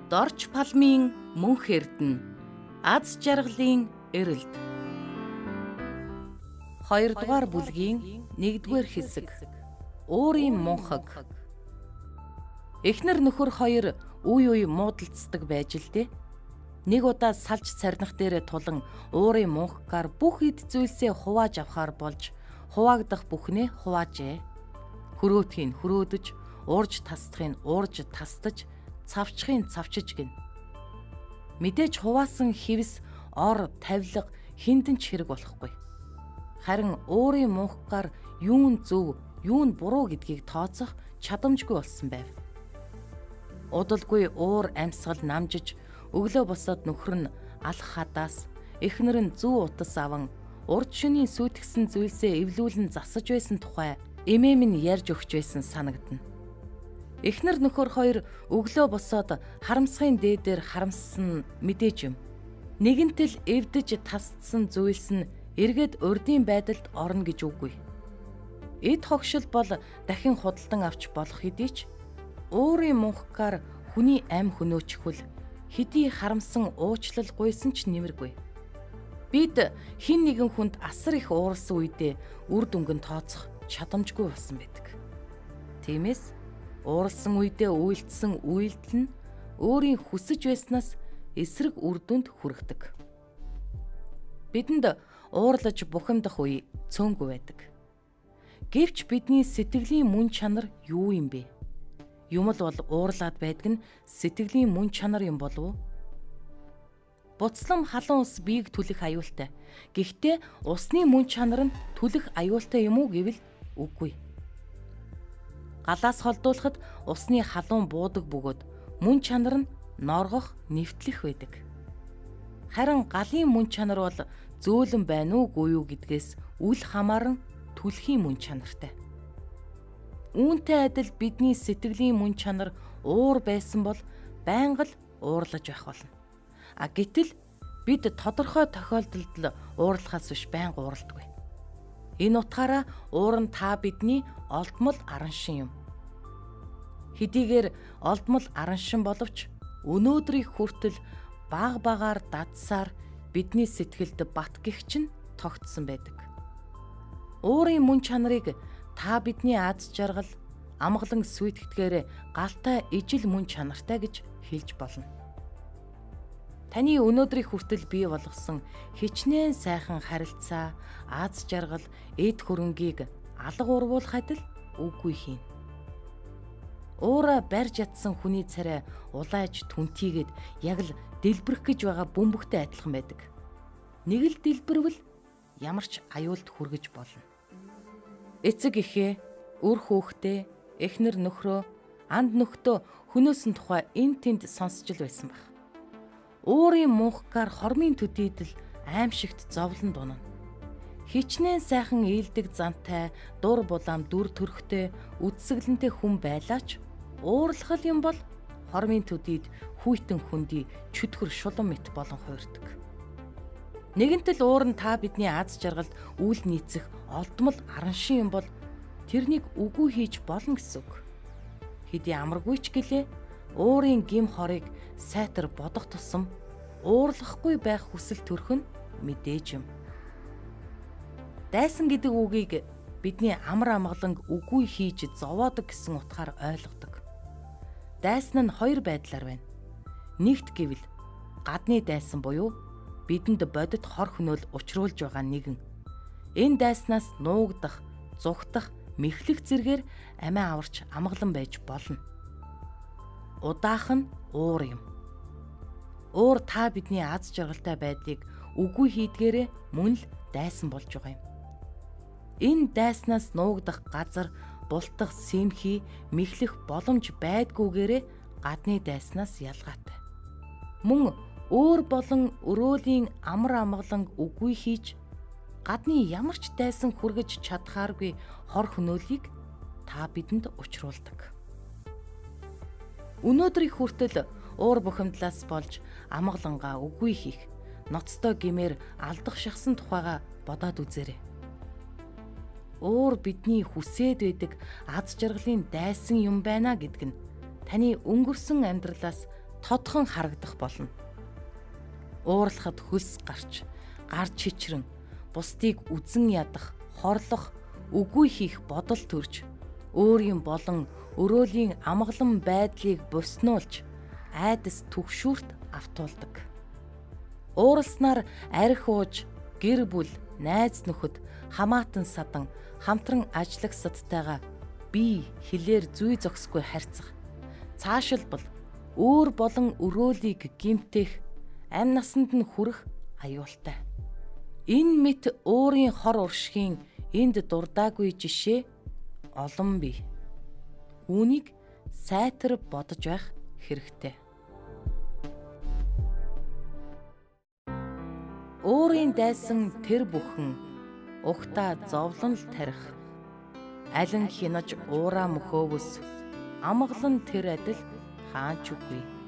Дорж палмын мөнх эрдэнэ аз жаргалын эрэлд. 2 дугаар бүлгийн 1-р хэсэг. Уурын мунхаг. Эхнэр нөхөр хоёр үе үе муудалцдаг байж л дээ. Нэг удаа салж царнах дээрээ тулан уурын мунхгаар бүх эд зүйлсээ хувааж авахар болж хуваагдах бүхнээ хуваажээ. Хөрөөдхийг хөрөөдөж, уурж тасдахыг уурж тасдаж, цавчхын цавчиж гин. Мэдээж хуваасан хивс, ор, тавилга хиндэн ч хэрэг болохгүй. Харин уурын мунхгаар юу нь зөв, юу нь буруу гэдгийг тооцох чадамжгүй болсон байв. Удалгүй уур амьсгал намжиж, өглөө босоод нөхөр нь алах хадаас, эхнэр нь зүү утас аван урд шөнийн сүйтгэсэн зүйлсээ эвлүүлэн засаж байсан тухай эмээ минь ярьж өгч байсан санагдана. Эхнэр нөхөр хоёр өглөө босоод харамсахын дээдээр харамссан мэдээж юм. Нэгэнтэл эвдэж тасдсан зүйлс нь эргээд урдын байдалд орно гэж үгүй. Эд хогшил бол дахин худалдан авч болох хэдий ч уурын мунхгаар хүний ам хөнөөчихвөл хэдий харамсан уучлал гуйсан ч нэмэргүй. Бид хин нэгэн хүнд асар их ууралсан үедээ үр дүнг нь тооцох чадамжгүй болсон байдаг. Тиймээс ууралсан үедээ үйлдсэн үйлдэл нь өөрийн хүсэж байснаас эсрэг үр дүнд хүргэдэг. Бидэнд уурлаж бухимдах үе цөөнгүй байдаг. Гэвч бидний сэтгэлийн мөн чанар юу юм бэ? Юм л бол уурлаад байдаг нь сэтгэлийн мөн чанар юм болов уу? Буцлам халуун ус биеийг түлэх аюултай. Гэхдээ усны мөн чанар нь түлэх аюултай юм уу гэвэл үгүй. Галаас холдуулахад усны халуун буудаг бөгөөд мөн чанар нь норгох, нэвтлэх байдаг. Харин галын мөн чанар бол зөөлөн байна уугүй юу гэдгээс үл хамааран түлхийн мөн чанартай. Үүнтэй адил бидний сэтгэлийн мөн чанар уур байсан бол байнга л уурлаж байх болно. А гэтэл бид тодорхой тохиолдолд л уурлахаас биш байнга уурладаг. Энэ утгаараа уур нь та бидний олдмол араншин юм. Хэдийгээр олдмол араншин боловч өнөөдрийг хүртэл баг багаар дадсаар бидний сэтгэлд бат гихч нь тогтсон байдаг. Уурын мөн чанарыг та бидний аз жаргал, амгалан сүйтгэдгээр галтай ижил мөн чанартай гэж хэлж болно. Таны өнөөдрийг хүртэл бий болгосон хичнээн сайхан харилцаа, аз жаргал, эд хөрөнгийг алга урвуулах адил үгүй хийн. Уура барьж ятсан хүний царай улааж түнтийгээд яг л дэлбэрэх гэж байгаа бөмбөгтэй адилхан байдаг. Нэг л дэлбэрвэл ямар ч аюулд хүргэж болно. Эцэг эхээ, үр хүүхдээ, эхнэр нөхрөө, анд нөхдөө хөнөөсөн тухай эн тэнд сонсч л байсан байх. Уурын мунхгаар хормын төдийд л аимшигт зовлон дунана. Хичнээн сайхан ээлдэг зантай, дур булаам дүр төрхтэй, үдсэглэнтэй хүн байлаач уурлах юм бол хормын төдийд хүйтэн хүндий чөтгөр шулан мэт болон хуурдаг. Нэгэнтэл уур нь та бидний аз жаргалд үл нийцэх олдмол араншин юм бол тэрнийг үгүй хийж болно гэсэн үг. Хэдий амаргүй ч гэлээ уурын гим хорыг сайтар бодох тусам уурлахгүй байх хүсэл төрөх нь мэдээж юм. Дайсан гэдэг үгийг бидний амар амгаланг үгүй хийж зовоодог гэсэн утгаар ойлгодог. Дайсан нь хоёр байдлаар байна. Нэгт гэвэл гадны дайсан буюу бидэнд бодит хор хөнөөл учруулж байгаа нэгэн. Энэ дайснаас нуугдах, зугтах, мэхлэх зэргээр амиа аварч амгалан байж болно. Удаах нь уур юм. Уур та бидний аз жаргалтай байдлыг үгүй хийдгээрээ мөн л дайсан болж байгаа юм. Энэ дайснаас нуугдах газар, бултах сэмхий, мэхлэх боломж байдгүйгээрээ гадны дайснаас ялгаатай. Мөн өөр болон өрөөлийн амар амгаланг үгүй хийж гадны ямар ч дайсан хүргэж чадхааргүй хор хөнөөлийг та бидэнд учруулдаг. Өнөөдрийг хүртэл уур бухимдлаас болж амгалангаа үгүй хийх, ноцтой гэмээр алдах шахсан тухайга бодоод үзээрэй. Уур бидний хүсээд байдаг аз жаргалын дайсан юм байна гэдг нь таны өнгөрсөн амьдралаас тодхон харагдах болно. Уурлахад хөлс гарч, гар чичрэн, бусдыг үзен ядах, хорлох, үгүй хийх бодол төрж, өөрийн болон өрөөлийн амгалан байдлыг буснуулж, айдас түгшүүрт автуулдаг. Ууралснаар архи ууж, гэр бүл, найз нөхөд, хамаатан садан, хамтран ажиллагсадтайгаа бие хилээр зүй зохисгүй харьцах, цаашилбал өөр болон өрөөлийг гэмтэх, амь насанд нь хүрэх аюултай. Энэ мэт уурын хор уршгийн энд дурдаагүй жишээ олон бий. Үүнийг сайтар бодож байх хэрэгтэй. Уурын дайсан тэр бүхэн угтаа зовлон л тарих. Алин хянаж уураа мөхөөвс амгалан тэр адил хаан ч үгүй.